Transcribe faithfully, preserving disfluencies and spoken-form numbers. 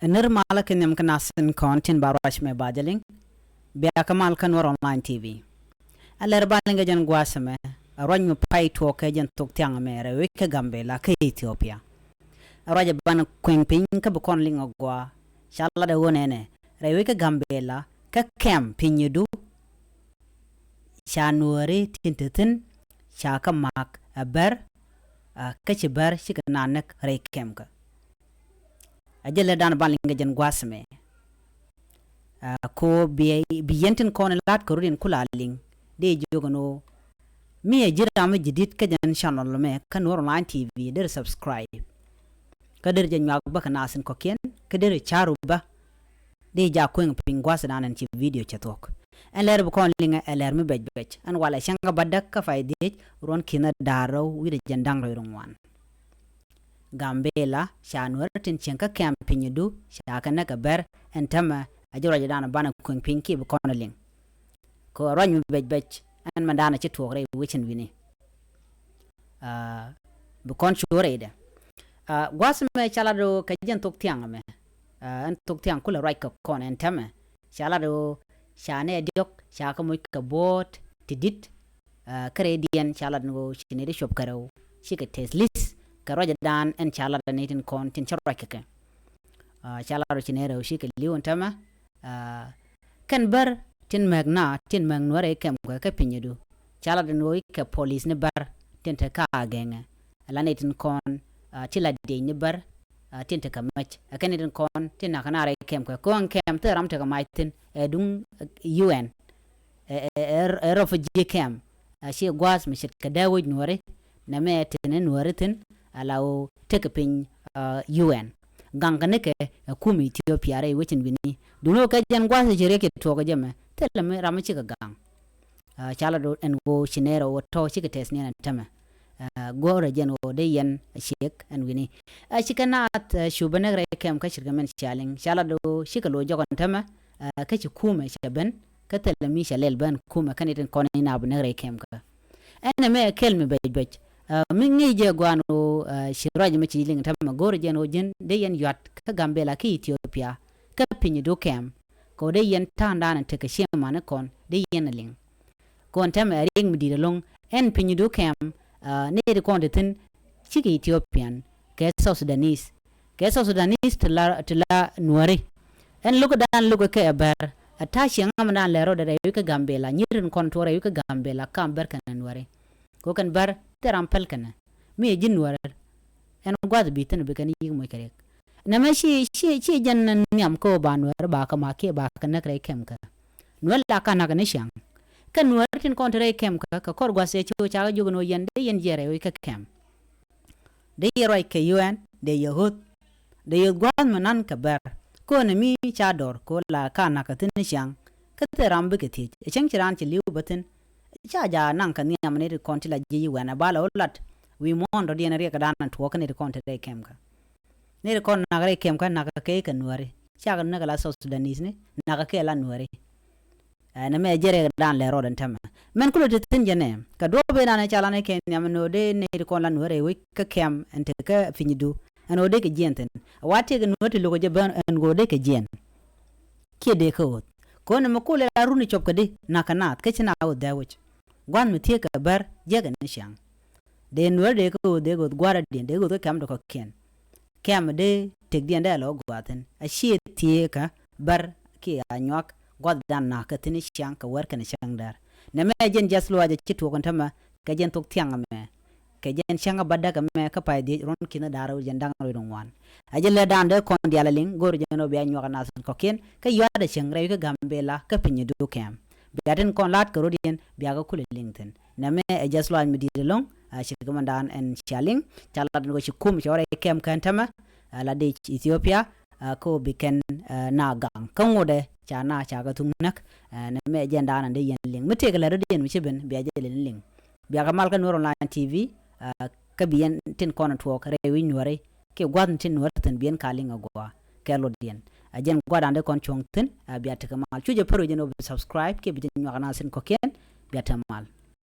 Ɛ nir malä kɛ nhiam kä nasin kɔn tin ba ruac mɛ ba jɛ liŋ. Bia kä mal kä Nuɛr Online T V. Ɛ lɛr ba liŋ kɛ jɛn gua̱a̱th mɛ, ɛ ruac mi pay tuɔɔk kɛ jɛn thok thiaŋ mɛ rɛy wec kä Gambela kä Ethiopia. Ɛ ruac ɛ ban kueŋ piny kä bi kɔn liŋ ɛ gɔaa. Ca lat ɛ ɣöö nɛnɛ rɛy wec kä Gambela kä kɛm piny idu. Ca Nuääri tin te thi̱n ca kä mak ɛ bär, kä ci bär cikɛ na näk rɛy kɛmkä. Ɛ jɛ lɛ dan ban liŋ kɛ jɛn gua̱a̱th mɛ. Ko bi yɛn tin kɔn lat kɛ rut in kula liŋ dee jiök ɛn ɣöö mi ɛ ji̱ ram mi ji̱ di̱t kä jɛn channel mɛ kä Nuɛr Online T V, der subscribe. Kä der jɛ nyuak bä kɛ nasin kɔkiɛn kä der caru bä. Di ja kueŋ piny gua̱th dan ɛn ci video cɛ thuɔ̱k. Ɛn lɛr bi kɔn liŋɛ ɛ lɛr mi bɛc bɛc ɛn walɛ cäŋ kä bädäk kä pay dhiec ruɔ̱n ki̱n da̱r rɛw wi̱cdɛ jɛn da̱ŋ rɛw ŋuan. Gambela ca Nuääri tin cieŋ kä kɛm piny idu ca kɛ näk ɛ bär ɛn tämɛ. Ɛ jɛ ruac dan banɛ kueŋ piny kiɛ bi kɔn liŋ. Kɛ ruac mi bɛc bɛc ɛn mɛ dan ɛ ci tuɔɔk rɛy wecin wi̱ni. Bi kɔn cu rɛydɛ. Gua̱th mɛ ca lat ɣöö kɛ jɛn thok thiaŋ mɛ, ɛn thok thiaŋ kulɛ ruac kɛ kɔn ɛn tämɛ. Ca lat ɣöö ca nɛ diɔ̱k ca kɛ moc kɛ buɔ̱ɔ̱t ti di̱t. Kä rɛydiɛn ca lat ɣöö ci nɛ di cuɔp kɛ rɛw cikɛ tɛth li̱th kɛ ruac dan ɛn ca lat ni tin kɔn tin cä ruac kɛ kɛ. Ca lat ɣöö ci nɛ rɛw cikɛ li̱w ɛn tämɛ. Kɛn bär tin mɛk na tin mɛk Nuäärɛ kɛm kɛ kä piny idu. Ca lat ɛn ɣöö ikɛ police ni bär tin te ka agɛŋɛ. Ala ni tin kɔn ti la diec ni bär tin te kɛ mɛc. Ɛ kɛn ni tin kɔn tin nak na rɛy kɛm kɛ kɔn kɛm thil ram te kɛ mac thin ɛ duŋ U N. Ɛ refugee kɛm. A ci gua̱a̱th mi ce̱tkɛ dee wec Nuääri nɛmɛ teni Nuääri thi̱n ala ɣöö tekɛ piny U N. Gaŋkɛ nikɛ ɛ kum Ethiopia rɛy wecin wi̱ni. Duŋni ɣöö kɛ jɛn gua̱a̱th ci riɛk ci tuɔɔk ɛ jɛ mɛ thilɛ mi ram mi cikɛ gaŋ. Ca lat ɛn ɣöö ci nɛɛr ɣöö tɔ̱ cikɛ tɛth niɛn ɛ tämɛ. Go̱o̱rɛ jɛn ɣöö dee yɛn ɛ ciek ɛn wi̱ni. Ɛ cikɛ naath cu bä näk rɛy kɛm kä ce̱tkɛ mɛn cia liŋ ca lat ɣöö cikɛ lo̱c jɔk ɛn tämɛ. Kä ci kumɛ cɛ ben kä thilɛ mi cɛ lɛl ben kumɛ kä ni tin kɔn in a bi näk rɛy kɛm kä. Ɛn ɛmɛ ɛ kɛl mi bɛc bɛc. Mi ŋi̱i̱c jɛ gua̱a̱n ɣöö ci ruac mi ci liŋ tämɛ go̱o̱rɛ jɛn ɣöö ji̱n dee yɛn yuat kä Gambela kä Ethiopia kä piny idu kɛm. Kɛ ɣöö dee yɛn ta̱a̱ŋdan tekɛ ciɛ mani kɔn dee yɛn liŋ. Kɔn tɛmɛ ɛ riɛk mi di̱i̱t ɛlɔ̱ŋ ɛn piny idu kɛm. Nɛy ti kɔn ti thi̱n cikɛ Ethiopian kɛ South Sudanese. Kɛ South Sudanese ti la, ti la Nuääri. Ɛn lo̱k dan lo̱k kɛ ɛ bär ɛ ta̱a̱ ciɛŋ ŋa̱m dan lɛ rɔɔdɛ rɛy wec kä Gambela nyirin kɔn tuɔɔk rɛy wec kä Gambela kam bär kɛnɛ Nuääri. Kɛ ɣöö kɛn bär thil ram päl kɛnɛ mi ɛ ji̱ Nuäär. Ɛn gua̱th bi thi̱n bi kɛn yi̱k moc kɛ riɛk. Nɛmɛ ci, ci, ci jɛn nhiam kä ɣöö ba Nuäär ba kɛ mak kiɛ ba kɛ näk rɛy kɛm kä. Nuäär la ka nak ni ciaŋ. Kä Nuäär tin kɔn te rɛy kɛm kä kɛ kɔr gua̱th ɛ ci ɣöö cakɛ jiök ni ɣöö yɛn dee yɛn jiɛɛr rɛy wec kä kɛm. Dee yɛ ruac kɛ U N dee yɛ ɣöth. Dee yɛ gua̱th mi nan kɛ bär. Kä ɣöö nɛ mi ca dɔr kɛ ɣöö la ka nak kɛ thi̱n ni ciaŋ. Kä thil ram bikɛ thiec ɛ cäŋ ci raan ci li̱w bä thi̱n. Ca ja naŋ kɛ nhiam ni ti kɔn ti la ji̱ U N ɛ bal ɛ ɣöö lat wi̱i̱ muɔ̱ɔ̱n dɔ̱diɛn riɛk kɛ dan tuɔɔk kä ni ti kɔn te rɛy kɛm kä. Ni ti kɔn nak rɛy kɛm kä nak kɛ kɛ Nuääri. Cakɛ nak la South Sudanese ni nak kɛ la Nuääri. Ɛn ɛmɛ jɛ rɛy dan lɛ rɔɔdɛ ɛn tämɛ. Mɛn kulɛ ti thi̱n jɛ nɛ kɛ duɔ̱ɔ̱p in an ca lan kɛ nhiam ɛn ɣöö dee ni ti kɔn la Nuääri wec kä kɛm ɛn te kä piny idu. Ɛn ɣöö dee kɛ jiɛn thi̱n. Wa tëëk Nuääri ti lo̱k jɛ ben ɛn ɣöö dee kɛ jiɛn. Kiɛ dee kä ɣöth. Kɔn ɛmɛ kulɛ la runi cɔp kɛ di nak kɛ naath kä ci na ɣöth dee wec. Gua̱th mi thiee kɛ bär jiäkɛ ni ciaŋ. Dee Nuääri dee kä ɣöth dee kä ɣöth gua̱a̱r adiɛn dee kä ɣöth kä kɛm dee kɔ̱kiɛn. Kɛm dee tëkdiɛn dee lɔ gua̱a̱th thi̱n a ciɛ thieekä bär kiɛ a nyuak gua̱thdan na̱k kä thi̱n ciaŋ kɛ wär kɛnɛ cäŋ däär. Nɛmɛ jɛn jiath luaacɛ ci tuɔɔk ɛn tämɛ kɛ jɛn thok thiaŋ ɛmɛ. Kɛ jɛn cäŋ kä bädäk ɛmɛ kä pay dhiec ruɔ̱n ki̱n da̱r jɛn da̱ŋ rɛw ŋuan. A jɛ lɛ da̱a̱n dee kɔn diaal a liŋ go̱o̱r jɛn ɔ bia nyuak a nath kɔ̱kiɛn kä yua̱t a cieŋ rɛy kä Gambela kä piny idu kɛm. Bia tin kɔn la̱t kɛ rot yɛn bia kɛ kulɛ liŋ thi̱n. Nɛmɛ ɛ jiath luaac mi di̱i̱t ɛlɔ̱ŋ. A ci kɛ mɛn da̱a̱n ɛn cia liŋ ca lat ɛn kɔ ci kum cɛ wä rɛy kɛm kɛn tämɛ. A la dec Ethiopia. Kä ɣöö bi kɛn na gaŋ kä ŋotdɛ ca na ca kɛ thuŋ näk. Nɛmɛ ɛ jɛn da̱a̱n ɛn dee yɛn liŋ mi tëëkɛ lɛ rot yɛn mi ci ben bia jɛ lɛ liŋ. Bia kɛ mal kä Nuer Online T V. Kä bi yɛn tin kɔn tuɔɔk rɛy wi̱c Nuääri kiɛ gua̱thni tin Nuääri thi̱n bi yɛn ka liŋ a gua̱a̱ kɛ lotdiɛn. A jɛn gua̱dan dee kɔn cuɔ̱ŋ thi̱n a bia tekɛ mal cu jɛ pär wi̱c jɛn ɔ bi subscribe kiɛ bi jɛ nyuak a na thi̱n kɔ̱kiɛn. Bia tekɛ mal.